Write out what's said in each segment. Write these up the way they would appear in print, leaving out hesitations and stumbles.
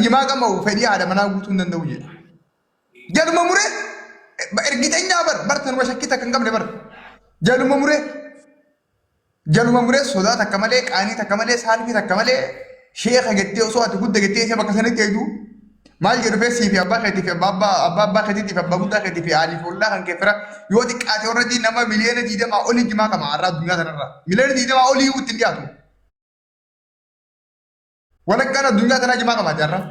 Jimaa qama'u fedhii haadha manaa guutuu hin danda'u jedhe. Jaluma muree ergixeenyaa bar bar tanuma shakkii takka hin qabne bar. Jaluma muree jaluma muree sodaa takka malee, qaanii takka malee, saalfii takka malee, sheeka gettee osoo ati gudda gettee isa bakka sanitti eegdu maal jedhu fee sii fi abbaa keetii fi abbaa abbaa abbaa abbaa keetiitii fi abbaa guddaa keetii fi aalii fi ollaa kan kee fira yoo xiqqaate warra nama miliyoona 20 olii jimaa qama har'a addunyaa tanarra miliyoona 20 olii ittiin dhiyaatu. Walakkaan addunyaa tanaa jimaa qaba jaarraa.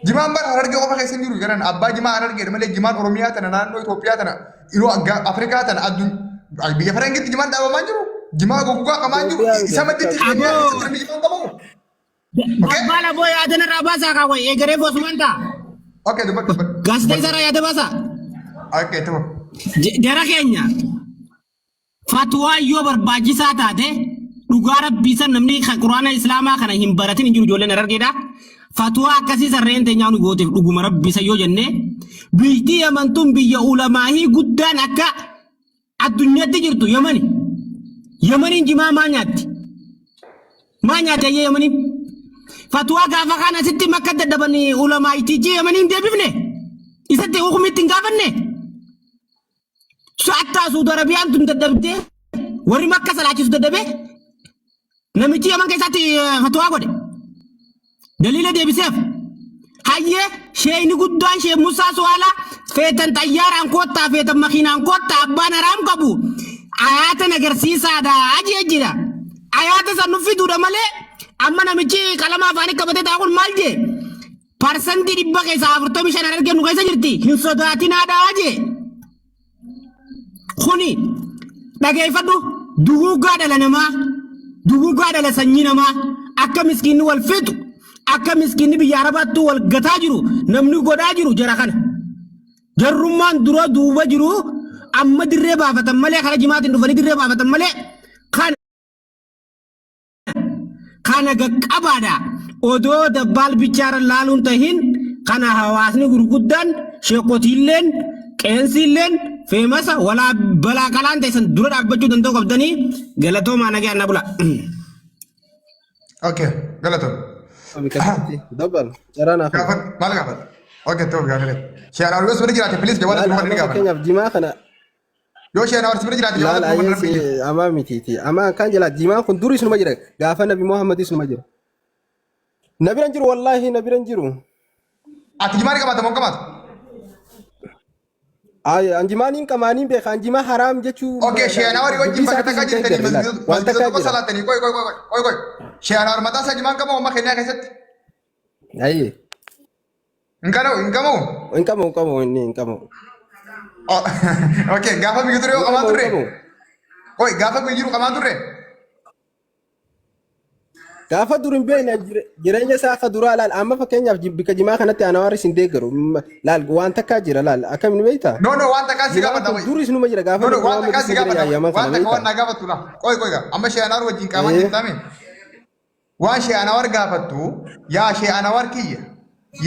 Jimaan bara Harargee qofa keessa hin jiru jedhan, abbaa jimaa Harargeedha malee jimaan Oromiyaa tana, naannoo Itoophiyaa tana, yeroo Afrikaa tana, addunyaa biyya Farangiitti jimaan dhaabamaa jiru. Jimaa goggogaa qamaa jiru. Itoophiyaa Isa madditti miti. Keeniyaa Aboo. keessatti namni jimaan qabamu. Okay? Abbaa laboo yaada narraa baasaa kaawwa eegaree bosumaan ta'a. Okay, dubbadhu, dubbadhu. Gaazexeessarraa yaada baasaa. Okay, tuba. Jara keenya, fatwaa yoo barbaachisaa taate, dhugaa rabbii san namni kan quraana islaamaa kana hin baratin hin jiru, ijoolleen Harargeedha. Fatwaa akkasii sarreen teenyaa nu gooteef, dhuguma rabbii san yoo jenne, biyyi Yaman tun biyya ulamaahii guddaan akka addunyaatti jirtu Yamani. Yamaniin jimaa maa nyaatti? Maa nyaatti ayyee Yamaniin? Fatwaa gaafa kaan asitti makka dadhaban ulamaayitichi Yamaniin deebifne? Isatti hukumitti hin gaafanne? Hattaa Suudi Arabiyaan tun dadhabdee, warri makka salaachisu dadhabee, namichi Yaman keessatti fatwaa godhe. Daliila deebiseef. Hayyee, sheeyni guddaan Sheek Musaa Suwaalaa, feetan xayyaaraan koottaa, feetan makiinaan koottaa, abbaan haraam qabu ayaatan agarsiisaadha ajee jira. Ayaata san nu fiduudha malee, amma namichi qalama afaanii qabatee taa'u kun maal jee? 100% keessaa 45 Harargee nu keessa jirti. Hin sodaatinaadha jee. Kuni dhageeffadhu, duguuggaa dhala namaa, duguuggaa dhala sanyii namaa, akka miskiinni wal fixu, akka miskiinni biyya Arabaattuu wal gataa jiru namni godhaa jiru jara kana. Jarrummaan dura duuba jiru amma dirree baafatan malee, karaa jimaatiin dhufanii dirree baafatan malee, kana. Kana gaqqabaadha. Odoo dabbaal bichaara laaluun tahin, kana hawaasni gurguddaan, sheekotiilleen, qeensiilleen, feemasa walaa balaa qalaan ta'e san dura dhaabbachuu danda'u qabdanii. Galatoomaa, nagaa na bula. Okay, galatoom. Dabal, carraa naaf kenni. Gaafadhu, maal gaafadhu? Okay, ta'u gaafadhu. Sheeraa yoo bira jiraate, please, jawaada Laal duuba ni amma gaafadha. fakkeenyaaf jimaa kana Yoo sheeraa bira jiraate, laal jawaada duuba ayyee rabbi. amaa mitiiti. Amaa kan jala jimaan kun durii sunuma jira. Gaafa Nabi Muhammad sunuma jira. Na bira hin jiru, wallaahi na bira hin jiru. Ati jimaa ni qabaata moo hin qabaatu? Ay, an jimaa niin qaba, niin beeka. An jimaa haraam jechuu Okay, sheeraa wajjin dubbii bakka isaatis takka hin jirtanii deeggarre laal. Waan masjida takkaa tokko jira. salaatanii, qoy qoy qoy qoy qoy. Sheeraa mataa isaa jimaan qabu amma Keeniyaa keessatti. Ayyee. Hin qabu, hin qabu. Hin qabu, hin qabu, inni hin qabu. Oh, okay, gaafa biyya ture yoo Hin qamaa qabu, hin turre. qabu. Qoy, gaafa biyya jiru qamaa turre. Gaafa dur hin beekne, jireenya isaa akka duraa laal. Amma fakkeenyaaf bikka jimaa kanatti ana warri sin deeggaru laal, waan takkaa jira laal, akkamiin beektaa? No, waan takkaa si Jimaan gaafadha kun qoy. duris numa jira, gaafa No, Nabi waan Muhammad takkaa si isuma jira gaafadha. yaman Waan kana takka waan beektaa? naa gaafattu la. Qoy qoy gaa. Amma Sheeyanaan wajjin qaamaan jirtaame. Waan Sheeyanawar gaafattu, yaa Sheeyanawar kiyya.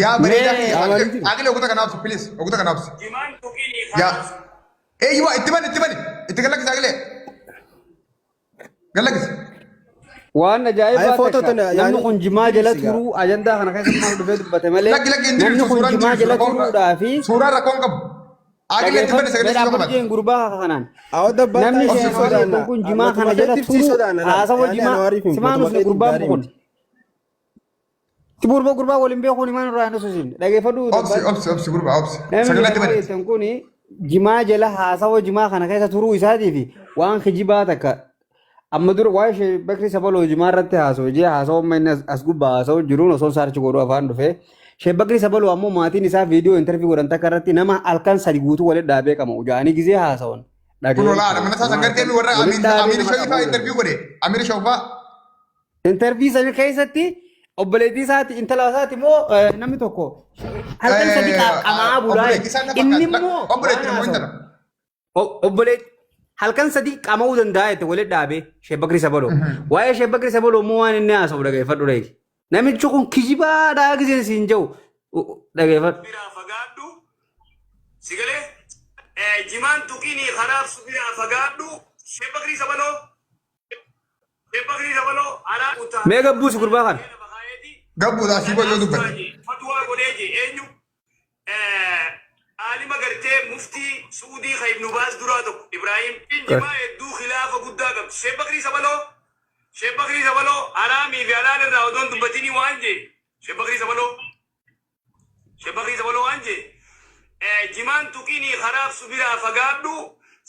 Yaa bareedaa kiyya. Qaamaan hin jiru. Aqli oguta kanaaf, please, oguta kanaaf. Jimaan tuqinii Yaa. kanaaf. Eeyyuwa, itti bani, itti bani. Itti gallakkisi aqlee. Gallakkisi. Waan ajaa'ibaa Ay, footoo takka tana namni yaani kun jimaa jala diriirsi gaa. turuu ajandaa kana keessa maal dhufee dubbate malee, Lakki lakki, hin namni diriirsu kun suuraan jimaa diriirsu jala rakkoon turuudhaa fi suuraan rakkoon qabu. Aqlee itti bani, sagalee si dhaabbatu qabatte. jeen gurbaa kanaan. Awwa dabbaa Namni taa'ee si isheen sodaanna. kun jimaa Mootummaa kana jala keetiif si turuu sodaanna laal. haasawa Yaani jimaa ana warriif hin simaan mootummaa usne keetiif gurbaan gaarii kun. miti. Gurbaa gurbaa waliin beekuun himaan irraa hin ususin. Dhageeffadhu Obsi dabbaan. obsi obsi gurbaa, obsi. Namni Sagalee itti isheen bani. jettan kun jimaa jala haasawa jimaa kana keessa turuu isaatii fi waan kijibaa takka amma dura waa'ee ishee Bakri Sabaloo jimaa irratti haasa'u jee haasa'u, amma inni as gubbaa haasa'u jiruun osoo search godhu afaan dhufe. Sheek Bakri Sabaloo ammoo maatiin isaa viidiyoo interview godhan takka irratti nama halkan 3 guutuu walitti dhaabee qama ujaanii gizee haasa'uun Kun dhaga'ee olaadha. ture. Mana isaa Nama san halkan gartee warra walitti Amiir dhaabee Amiir nama Shawifaa qama'uu interview danda'u. godhe. Amiir Shawifaa. Interview sana keessatti obboleettii isaati, intala isaati immoo namni tokko halkan 3 qamaa bulaa. Obboleettii isaa na Inni fakkaata. immoo Obboleettii waan immoo haasa'u. intala. Obboleetti halkan 3 qama'uu danda'a jette walitti dhaabee Sheek Bakri Sabaloo. Waa'ee Sheek Bakri Sabaloo immoo waan inni haasa'u dhageeffadhu dheeki. Namichi kun kijibaadhaa giseen siin jedhu dhageeffadhu. Biraa fagaadhu. Si galee? Jimaan tuqinii kanaaf biraa fagaadhu. Sheek Bakrii Sabaloo. Sheek Bakrii Sabaloo alaa Mee gabbuusi gurbaa kana. Gabbuudhaa sii yoo Naaf dubbatte. jee fatwaa godhee jee eenyu aalima gartee muftii Suudii ka Ibnu Baaz duraa tokko Ibraahim jimaa hedduu khilaafa guddaa qabdi. Sheek Bakrii Sabaloo Sheek Bakrii Sabaloo haraamii fi halaal irraa odoon dubbatinii waan jee Sheek Bakrii Sabaloo Sheek Bakrii Sabaloo waan jee jimaan tuqinii karaaf subiraa fagaadhu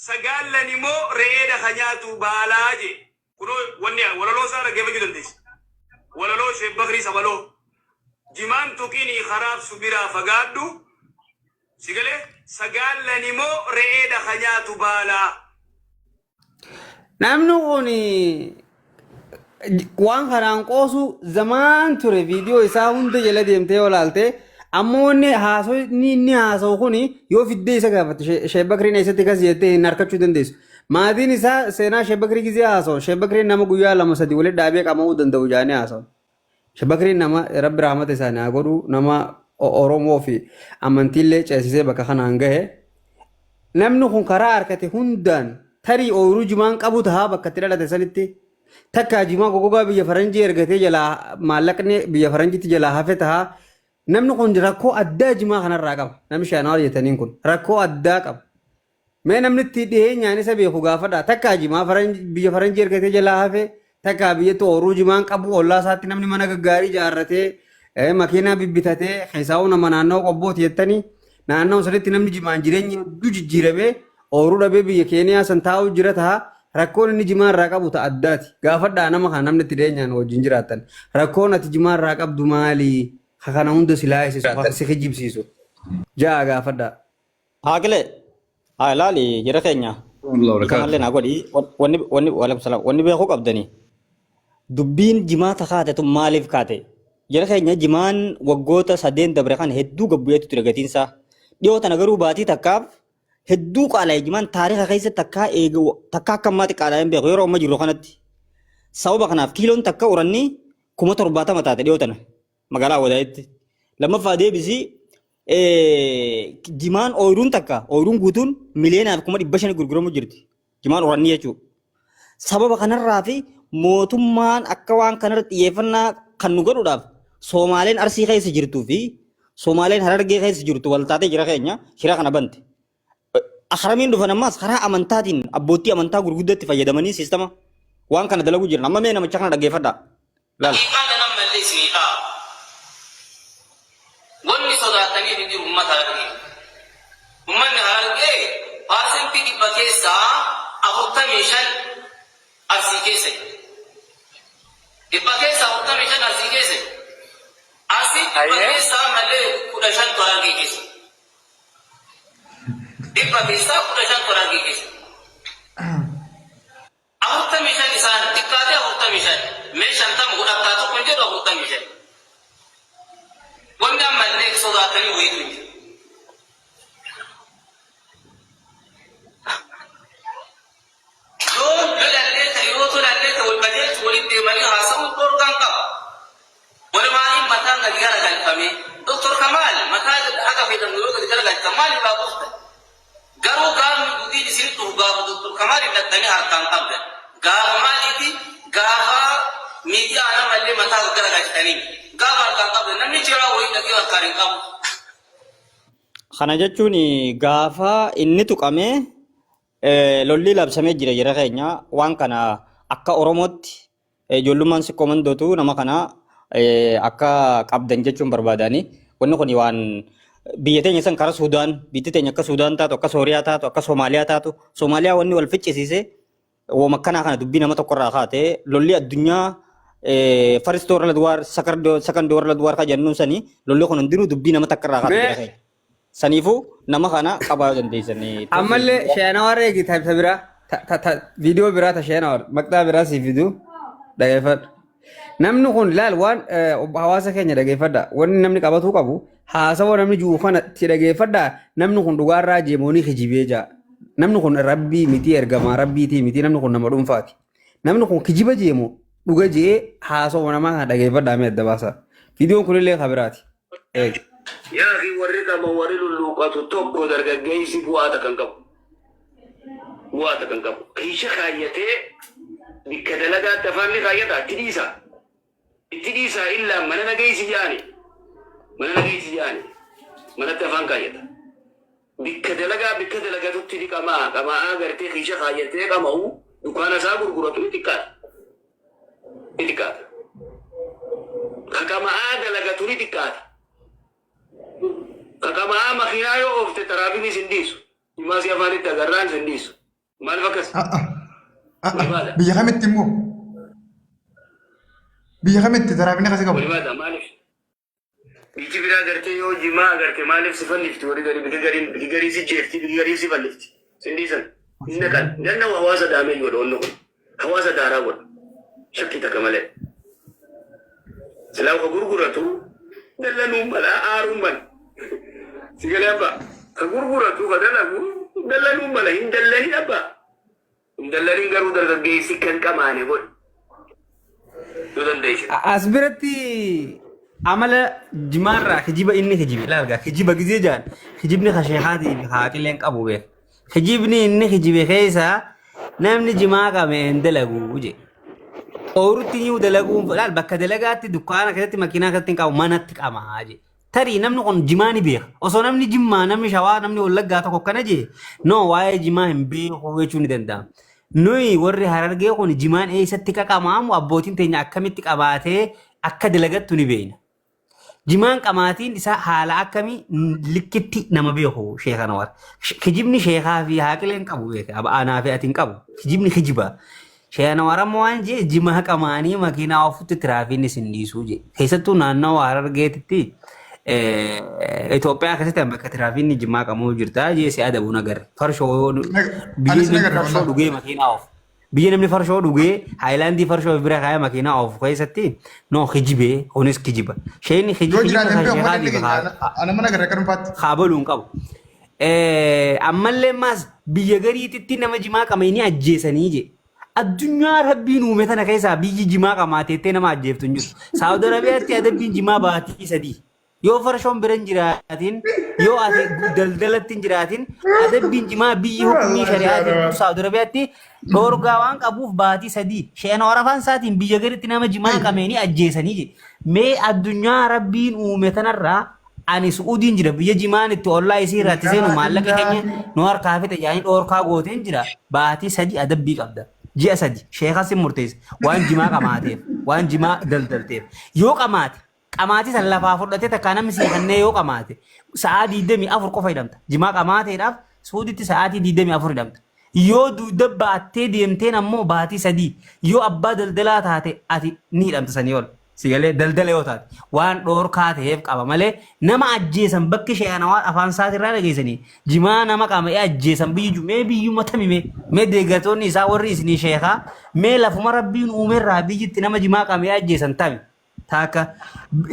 sagaallan immoo re'eedha ka nyaatu baalaa jee. Kunoo wanni walaloo isaa dhaggeeffachuu dandeessa. Walaloo Sheek Bakrii Sabaloo. Jimaan tuqinii karaaf subiraa fagaadhu si galee sagaallan immoo re'eedha ka nyaatu baalaa. Namni kun waan kanaan qoosu zamaan ture viidiyoo isaa hunda jala deemtee yoo laalte ammoo inni haasoo inni inni haasa'u kun yoo fiddee isa gaafatte Sheek Bakriin eessatti kas jettee hin harkachuu dandeessu. Maatiin isaa seenaa Sheek Bakrii gizee haasa'u Sheek Bakriin nama guyyaa lama sadi walitti dhaabee qama'uu danda'u jaanii haasa'u. Sheek Bakriin nama Rabbi rahmata isaanii haa godhu nama Oromoo fi amantiillee ceesisee bakka kanaan gahe. Namni kun karaa harkate hundaan tarii ooyiruu jimaan qabu tahaa bakka itti dhalate sanitti takkaa jimaa gogogaa biyya faranjii ergatee jalaa maallaqni biyya faranjiitti jalaa hafe tahaa namni kun rakkoo addaa jimaa kanarraa qaba. Namni shaanawar jettaniin kun rakkoo addaa qaba. Mee namni itti dhiyeenyaan isa beeku gaafadha. Takkaa jimaa biyya faranjii ergatee jalaa hafe, takkaa biyyatti ooruu jimaan qabu ollaa isaatti namni mana gaggaarii ijaarratee makiinaa bibbitatee keessaa'uu nama naannoo qobbooti jettanii naannoo sanitti namni jimaan jireenyi hedduu jijjiiramee ooruu dhabee biyya Keeniyaa san taa'uu jira ta'a. Rakkoon inni jimaa irraa qabu ta'a addaati. Gaafadhaa nama kana namni itti dhiyeenyaan wajjin jiraattan. Rakkoon ati jimaa irraa qabdu maali? Ka kana hunda si laayisisu, ka si kijibsiisu. Ja'a gaafadhaa. Haaqile haa ilaali jira keenya. Allah Isa barakaatu. mallee naa godhi wanni wanni waalaikum salaam wanni beekuu qabdani. Dubbiin jimaata kaate tun maaliif kaate? Jira keenya jimaan waggoota sadeen dabre kan hedduu gabbu'eetu ture gatiin isaa. Dhiyoo tana garuu baatii takkaaf hedduu qaala'e jimaan taariika keessa takkaa eega takkaa akka ammaatti qaala'ee hin beeku yeroo amma jirru kanatti. Sababa kanaaf kiiloon takka uranni 70,000 taate dhiyoo tana. magaalaa Awwadaayitti. Lammaffaa deebisi jimaan ooyiruun takka ooyiruun guutuun miliyeenaa fi 500,000 gurguramu jirti. Jimaan urannii jechuudha. Sababa kanarraa fi mootummaan akka waan kanarra xiyyeeffannaa kan nu godhuudhaaf Soomaaleen Arsii keessa jirtuu fi Soomaaleen Harargee keessa jirtu wal taatee jira keenya shira kana bante. Akramiin dhufan ammaas karaa amantaatiin abbootii amantaa gurguddatti fayyadamanii siistama waan kana dalaguu jiran. Amma mee namicha kana dhaggeeffadhaa. Laal. Haqiiqaa tana ammallee isinii kaa'a. Wanni sodaattaniif hin jiru ummata Harargee. Ummanni Harargee paarsentii 100 keessaa 45 Arsii keessa jira. 100 keessaa 45 Arsii keessa jira. Arsiin 100 keessaa ammallee 15tu Harargee keessa jira. 100 keessaa 15tu Harargee keessa jira. 45 isaan xiqqaatee 45 mee 50 godhattaa tokko hin jedhu 45. Wanni ammallee sodaatanii wayiitu hin jiru. Yoo lolallee ta'e yoo tolallee ta'e wal qajeelchu walitti deemanii haasa'uun dhorkaan qaba. Walumaaniin mataan gadi garagalfamee Doktar Kamaal mataa haga feetan yoo gadi garagalchan maal irraa buuftan? Garuu gaafni gudiin isinitti dhufu gaafa Doktar Kamaaliin dhaqxanii harkaan qabdan. Gaafa maaliiti? Gaafa miidiyaa namallee mataa gad garagalchitanii miti. Gaafa harkaan qabdan namni jiraa wayii dhaqee harkaan hin qabu. Kana jechuun gaafa inni tuqame lolli labsamee jira jira keenya waan kana akka Oromootti ijoollummaan sikkoo mandootu nama kana akka qabdan jechuun barbaadani. Wanni kun waan biyya teenya san karaa Suudaan biyyi teenya akka Suudaan taatu akka Sooriyaa taatu akka Soomaaliyaa taatu Soomaaliyaa wanni wal ficcisiise wooma akkanaa kana dubbii nama tokkorraa kaate lolli addunyaa first world war second world war ka jennuun sani lolli kun hundinuu dubbii nama takkarraa kaate Mee jira keenya. Saniifuu nama kana qabaa yoo dandeessan. Ammallee sheenawar eegi ta biraa ta viidiyoo biraa ta sheenawar maqaa biraa sii fidu dhageeffadhu. Namni kun laal waan hawaasa keenya dhageeffadha. Wanni namni qabatuu qabu haasawa namni jiru kana itti dhageeffadha. Namni kun dhugaarraa jeemoonii kijibee jaa. Namni kun rabbii miti ergamaa rabbiitii miti namni kun nama dhuunfaati. Namni kun kijiba jeemu dhuga jee haasawa namaa kana dhageeffadhaa mee adda baasa. Viidiyoon kunillee kan biraati. Eegi. Yaa akhi warri qama warri lulluuqatu tokko dargaggeessi bu'aa takka hin qabu. Bu'aa takka hin qabu. Kiisha kaayyatee bikka dalagaatti afaan ni kaayyata itti dhiisa. Itti dhiisaa illaan mana nageessi jaani. Mana nageessi jaani. Manatti afaan kaayyata. Bikka dalagaa bikka dalagatutti ni qamaa. Qama'aa gartee kiisha kaayyatee qama'u dukaana isaa gurguratu ni xiqqaata. Ni xiqqaata. Ka qama'aa dalagatu ni xiqqaata. Ka qama'aa makiinaa yoo oofte taraafiin isin dhiisu. Jimaa si afaanitti agarraan isin dhiisu. Maaliif akkas? Walibaadha. Biyya kamitti immoo? Biyya kamitti taraafini akkasii qabu? Walibaadha maaliif? Biyyi biraa gartee yoo jimaa agarte maaliif si fannifti warri garii biyyi gariin biyyi garii si jeefti biyyi garii si fannifti. Sin dhiisan. Hin naqan. Ganna hawaasa daamee godha wanni kun. Hawaasa daaraa godha. Shakkii takka malee. Silaa ka gurguratu dallanuu mala aaruu mala. Si galee abbaa. Ka gurguratu ka dalagu dallanuu mala hin dallanin abbaa. Hin dallanin garuu dargaggeessi kan qamaane godhi. Yoo dandeesse. As biratti amala jimaarraa kijiba inni kijibe ilaalgaa kijiba gizee jaan kijibni ka sheekaatii fi haaqileen qabu beek. Kijibni inni kijibe keessaa namni jimaa qame hin dalagu je. Ooyiruutti ni dalaguun laal bakka dalagaatti dukkaana keessatti makiinaa keessatti hin qabu manatti qamaa je. Tarii namni kun jimaa ni beeka. Osoo namni jimmaa namni shawaa namni wallaggaa tokko akkana jee no waa'ee jimaa hin beeku jechuun ni danda'ama. Nuyi warri harargee kun jimaan eessatti qaqamaamu abbootiin teenya akkamitti qabaatee akka dalagattu ni beekna. Jimaan qamaatiin isaa haala akkamii likkitti nama beeku sheekh Anwar. Kijibni sheekaa fi haaqileen qabu beeka. Anaa fi ati hin qabu. Kijibni kijiba. Sheekh Anwar ammoo waan jee jimaa qamaanii makiinaa ofutti tiraafiin isin dhiisuu jee. Keessattuu naannawa Harargeetitti Itoophiyaa keessatti bakka tiraafiin jimaa qamuu jirta jee si adabuun agarre. Farshoo yoo biyya Anis namni nagarre farshoo wallah. dhugee makiinaa ofu. Biyya namni farshoo dhugee haayilaandii farshoo of bira kaayee makiinaa oofu keessatti no kijibee kunis kijiba. Sheekni Yoo kijibni jiraate kan hin beeku malee sheekaatii fi dhageenye ana mana agarre akka dhuunfaatti. kaabaluu hin qabu. Ammallee maas biyya gariititti nama jimaa qamanii ajjeesanii je. Addunyaa rabbiin uume tana keessaa biyyi jimaa qamaateettee nama ajjeeftu hin jirtu. Saawud Arabiyaatti adabbiin jimaa baatii sadii. Yoo farshoon bira hin jiraatin, yoo ati daldalatti hin jiraatin, adabbiin jimaa biyyi hukumii shari'aatiin bultu Saawud Arabiyaatti dhoorgaa waan qabuuf baatii sadii. Sheena warafaan isaatiin biyya garitti nama jimaa qameeni ajjeesanii jedhe. Mee addunyaa rabbiin uume tanarraa ani Su'uudiin jira biyya jimaan itti ollaa isii irraa itti seenu maallaqa keenya nu harkaa fixe jedhanii dhoorkaa gooteen jira baatii sadii adabbii qabda. Ji'a sadi sheekas hin murteesse waan jimaa qamaateef waan jimaa daldalteef yoo qamaate Qamaatii san lafaa fudhatee takkaa namni sii kennee yoo qamaate sa'aa 24 qofa hidhamta. Jimaa qamaateedhaaf suuditti sa'aatii 24 hidhamta. Yoo dugda baattee deemteen ammoo baatii sadii yoo abbaa daldalaa taate ati ni hidhamta sanii ol. Si galee daldala yoo taate waan dhoorkaa ta'eef qaba malee nama ajjeesan bakki sheekanawaa afaan isaatirraa dhageessanii jimaa nama qama'ee ajjeesan biyyi ju mee biyyuma tami mee mee deeggartoonni isaa warri isinii sheekaa mee lafuma rabbiin uumerraa biyyitti nama jimaa qama'ee ajjeesan tami. Taakka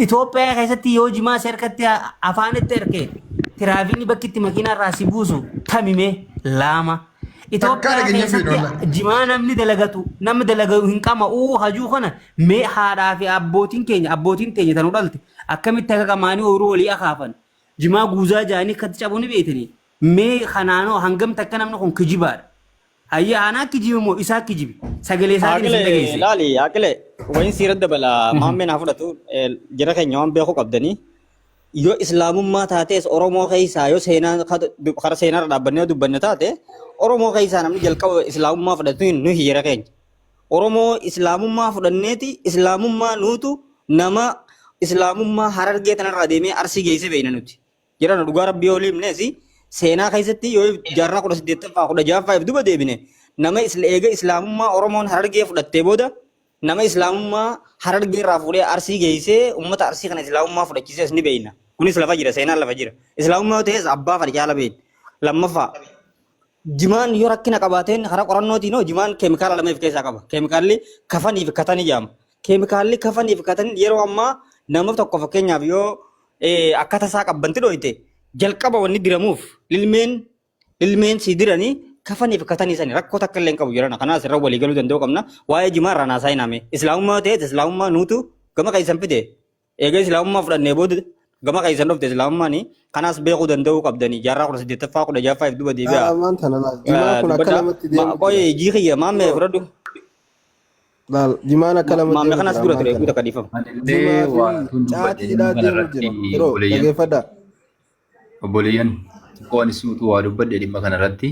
Itoophiyaa keessatti yoo jimaa si harkatti afaanitti erke tiraafiikni bakki itti makiinaa irraa si buusu tamime laama. Takkaa Itoophiyaa dhageenye hin keessatti beeknu wallahi. jimaa namni dalagatu namni dalagatu hin qama'uu hajuu kana mee haadhaa fi abbootiin keenya abbootiin teenya tanuu dhalte akkamitti akka qamaanii ooyiruu walii akaafan jimaa guuzaa ja'anii akkatti cabuu ni beektanii mee kanaanoo hangam takka namni kun kijibaadha. Hayyee anaa kijibe moo isaa kijibe? Sagalee isaatiin isin Aqile dhageesse. laali aqile wayin siira dabala maammee naa fudhatu jara keenya waan beekuu qabdanii yoo islaamummaa taates Oromoo keessaa yoo seenaa kara seenaa irra dhaabbannee yoo dubbanne taate Oromoo keessaa namni jalqaba islaamummaa fudhatu nuyi jara keenya. Oromoo islaamummaa fudhanneeti islaamummaa nuutu nama islaamummaa harargee tanarraa deemee arsii geesse beekna nuti. Jedhan dhugaa rabbii yoo himnes seenaa keessatti yoo jaarraa 18ffaa 16ffaa if duba deebine nama eega islaamummaa Oromoon harargee fudhattee booda nama islaamummaa harargee irraa fuudhee arsii geessee uummata arsii kana islaamummaa fudhachiisees ni beekna. Kunis lafa jira seenaan lafa jira. Islaamummaa yoo ta'es abbaa fadhi caala beekna. Lammaffaa jimaan yoo rakkina qabaateen karaa qorannootiin hoo jimaan keemikaala lama of keessaa qaba. Keemikaalli kafanii fi katanii jedhama. Keemikaalli kafanii fi katanii yeroo ammaa nama tokko fakkeenyaaf yoo akka tasaa qabbanti dhoyte jalqaba wanni diramuuf lilmeen lilmeen si diranii kafanii fi katanii sani rakkoo takka illee hin qabu jedhana. Kanaas irra walii galuu danda'uu qabna. Waa'ee jimaa irraa naasaa hin hame. Islaamummaa yoo ta'e islaamummaa nuutu gama keessan fide. Eega islaamummaa fudhannee booda gama keessan dhufte islaamummaan kanaas beekuu danda'uu qabdanii jaarraa 18ffaa 16ffaa if duba deebi'a. Ammaan tana laal. Jimaan kun akka Dubbadha. lamatti deemu Qoy jira. jii kiyya maammee Kunoo fudhadhu. Laal jimaan akka lama Maammee deemu kanas jira dura ammaan ture tana. guuta kadhiifama. Anillee Jimaa waa fi tun dubbadhe caatii dhimma hidhaa kana deemu irratti jira. Yeroo obboleeyyan dhageeffadhaa. obboleeyyan xiqqoo anis utuu waa dubbadhe dhimma kana irratti.